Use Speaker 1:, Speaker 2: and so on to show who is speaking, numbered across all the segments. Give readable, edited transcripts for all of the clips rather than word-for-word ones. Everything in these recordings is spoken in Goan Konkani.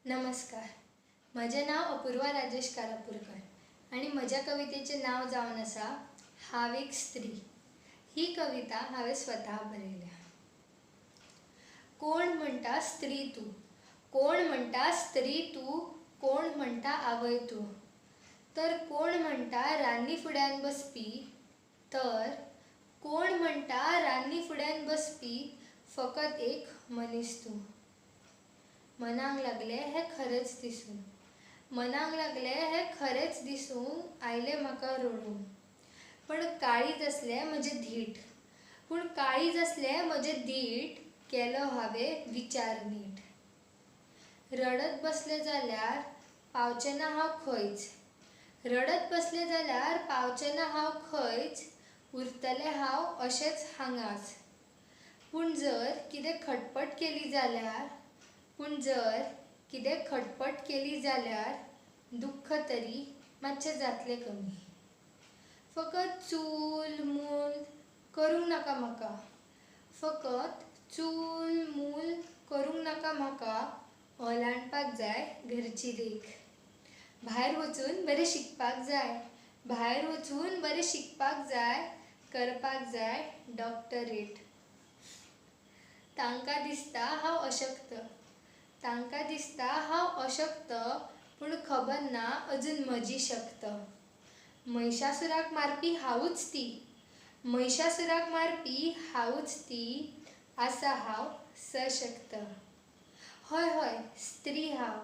Speaker 1: नमस्कार, म्हजें नांव अपुर्वा राजेश कारापुरकर आनी म्हज्या कवितेचें नांव जावन आसा हांव एक स्त्री. ही कविता हांवें स्वता बरयल्या. कोण म्हणटा स्त्री तूं, कोण म्हणटा स्त्री तूं, कोण म्हणटा आवय तूं, तर कोण म्हणटा रान्नी फुड्यान बसपी, तर कोण म्हणटा रान्नी फुड्यान बसपी फकत एक मनीस तूं. मनाक लागलें हें खरेंच दिसून, मनाक लागलें हें खरेंच दिसून आयलें म्हाका रडूंक. पण काळीज आसलें म्हजें धीट, पूण काळीज आसलें म्हजें धीट, केलो हांवें विचार नीट. रडत बसलें जाल्यार पावचें ना हांव खंयच, रडत बसलें जाल्यार पावचें ना हांव खंयच, उरतलें हांव अशेंच हांगाच. पूण जर कितें खटपट केली जाल्यार, पूण जर कितें खटपट केली जाल्यार दुख्ख तरी मातशें जातलें कमी. फकत चूल मूल करूंक नाका म्हाका, फकत चूल मूल करूंक नाका म्हाका, ओलांडपाक जाय घरची रेख. भायर वचून बरें शिकपाक जाय, भायर वचून बरें शिकपाक जाय, करपाक जाय डॉक्टरेट. तांकां दिसता हांव अशक्त, तांकां दिसता हांव अशक्त, पूण खबर ना अजून म्हजी शक्त. महिषासुराक मारपी हांवूच ती, महिषासुराक मारपी हांवूच ती, आसा हांव सशक्त. हय हय स्त्री हांव,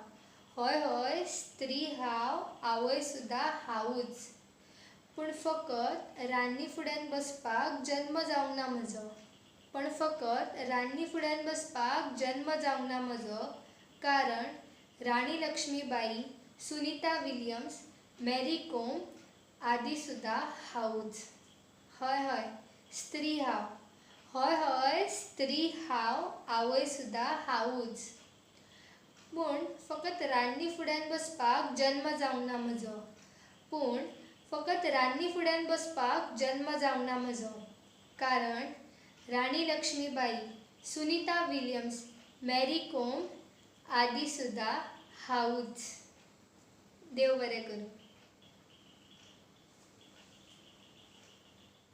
Speaker 1: हय हय स्त्री हांव, आवय सुद्दां हांवूच. पूण फकत रान्नी फुड्यान बसपाक जल्म जावंक ना म्हजो, पण फकत रान्नी फुड्यान बसपाक जल्म जावंक ना म्हजो, कारण राणी लक्ष्मीबाई, सुनीता विल्यम्स, मॅरी कोम आदी सुद्दां हांवूच. हय हय स्त्री हांव, हय हय स्त्री हांव, आवय सुद्दां हांवूच. पूण फकत रान्नी फुड्यान बसपाक जल्म जावंक ना म्हजो, पूण फकत रान्नी फुड्यान बसपाक जल्म जावंक ना म्हजो, कारण राणी लक्ष्मीबाई, सुनीता विल्यम्स, मॅरी कोम आदी सुद्दां हांवूच. देव बरें करूं.